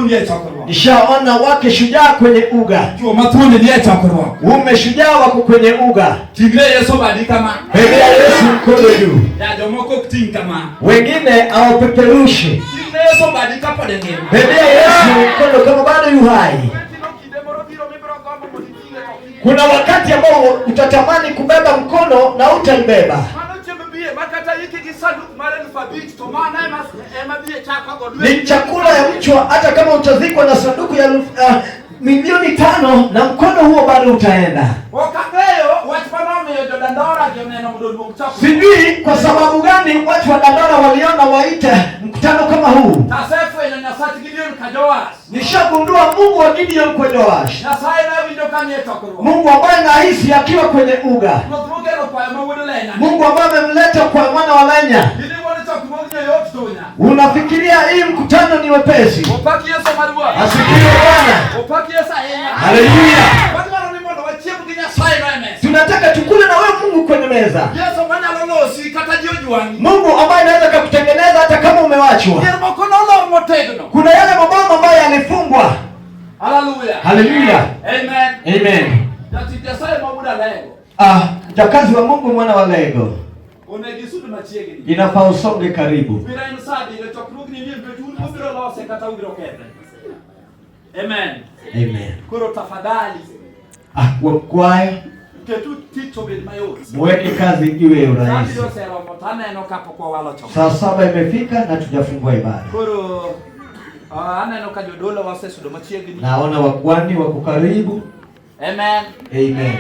mathuondi e chokruok. Nishaona wake shujaa kwenye uga, Chwo mathuondi ni e chokruok. ume shujaa wako kwenye uga. Ting're Yesu badi kama. Bebea Yesu mkono juu, Ya jomoko ok ting' kama. wengine hawapeperushi. Ting're Yesu badi kapod engima. Bebea Yesu mkono kama bado yu hai. Kinde moro biro mibiro gombo mondo iting'e to ok iting'e. Kuna wakati ambao utatamani kubeba mkono na utaibeba. Mano chiemb biye ma kata iki gi sanduk mar 5,000 to mano ema biye chako go Ni chakula ya mchwa, hata kama utazikwa na sanduku ya 5,000,000 na mkono huo bado utaenda. Ok ang'eyo wach manomiyo jodandora gi oneno mondo oluong chokruok. Sijui kwa sababu gani watu wa Dandora waliona waite mkutano kama huu. Tasefwenyo Nyasach Gideon ka Joash. Nishagundua Mungu wa Gideon kwa Joash, Nyasaye nawinjo ka nie chokruok. Mungu ambaye nahisi akiwa kwenye uga, Ruoth mogeno kwayo ma wuod Lenya. Mungu ambaye amemleta kwa mwana wa Lenya. In iwuon chokruogni yot tunya. Unafikiria hii mkutano ni wepesi? Opak Yesu mar Ruoth. Asifiwe Bwana, Opak Yesu ahinya. haleluya. Wadwaro ni mondo wachiem gi Nyasaye no e mesa. Tunataka tukule na wewe Mungu kwenye meza, Yesu manyalo losi kata ji ojwang'i. Mungu ambaye anaweza kukutengeneza hata kama umewachwa. Yier moko nolor motegno. Kuna yale maboma ambayo yalifungwa. Haleluya. Haleluya, Amen. amen. Jatich Nyasaye ma wuod Alego. Ah, mjakazi wa Mungu mwana wa Lego, Onego isud machiegni. inafaa usonge karibu. Biro en sa abiriyo chokruogni ni nikech un ubiro lose kata ubiro kethe. Amen. Amen. Koro tafadhali Ah, wakwayo ketu tich obed mayot. muweke kazi iwe Sa urahisi. abiriyo oseromo to aneno kapok wawalo chokruok. Saa 7 imefika na tujafungua ibada. Koro aneno ka jodolo wasesudo machiegni. Naona wakwani wako karibu. Amen. Amen.